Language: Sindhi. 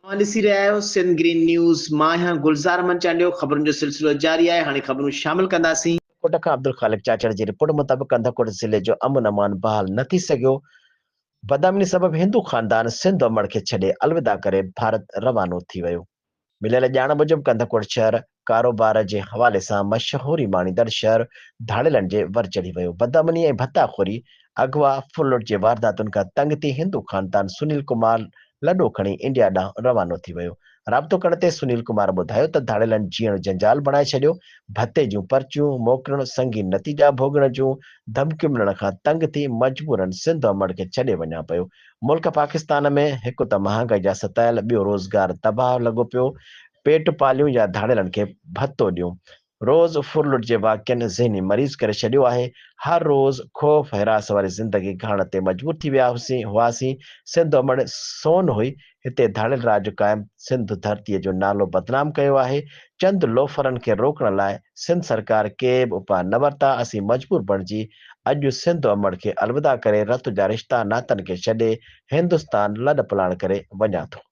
اوهان ڏسي رهيا آهيو سنڌ گرين نيوز، مان آهيان گلزار احمد چانڊيو، خبرن جو سلسلو جاري آهي، هاڻي خبرون شامل ڪنداسين. ڪوٽ کان عبدالخالق چاچڙ جي رپورٽ مطابق ڪنڌڪوٽ ضلعي جو امن امان بحال نه ٿي سگهيو، بدامني سبب هندو خاندان سنڌ امڙ کي ڇڏي الوداع ڪري ڀارت روانو ٿي ويو. مليل ڄاڻ موجب ڪنڌڪوٽ شهر ڪاروبار جي حوالي سان مشهوري ماڻيندڙ شهر ڌاڙيلن جي ور چڙهي ويو. بدامني ۽ ڀتا خوري، اغوا، ڦرلٽ جي وارداتن کان تنگ ٿي هندو خاندان سنيل ڪمار لڏو کڻي انڊيا ڏانهن روانو ٿي ويو. رابطو ڪرڻ تي سنيل ڪمار ٻڌايو ته ڌاڙيلن جيئڻ جنجال بڻائي ڇڏيو، ڀتي جون پرچيون موڪلڻ، سنگين نتيجا ڀوڳڻ جون ڌمڪيون ملڻ کان تنگ ٿي مجبورن سنڌ امڙ کي ڇڏي وڃان پيو. ملڪ پاڪستان ۾ هڪ ته مهانگائي جا ستايل ٻيو روزگار تباهه لڳو پيو، پيٽ پاليون يا ڌاڙيلن کي ڀتو ڏيون. روز ڦرلٽ جي واقعن ذهني مريض ڪري ڇڏيو آهي. هر روز خوف هراس واري زندگي گهارڻ تي مجبور ٿي ويا هئاسين. سنڌ امڙ سون هئي، هتي ڌاڙيل راڄ قائم سنڌ ڌرتيء جو نالو بدنام ڪيو آهي. چند لوفرن کي روڪڻ لاء سنڌ سرڪار ڪي به اپاء نه ورتا. اسين مجبور بڻجي اڄ سنڌ امڙ کي الوداع ڪري رت جا رشتا ناتن کي ڇڏي هندستان لڏ پلاڻ ڪري وڃان ٿو.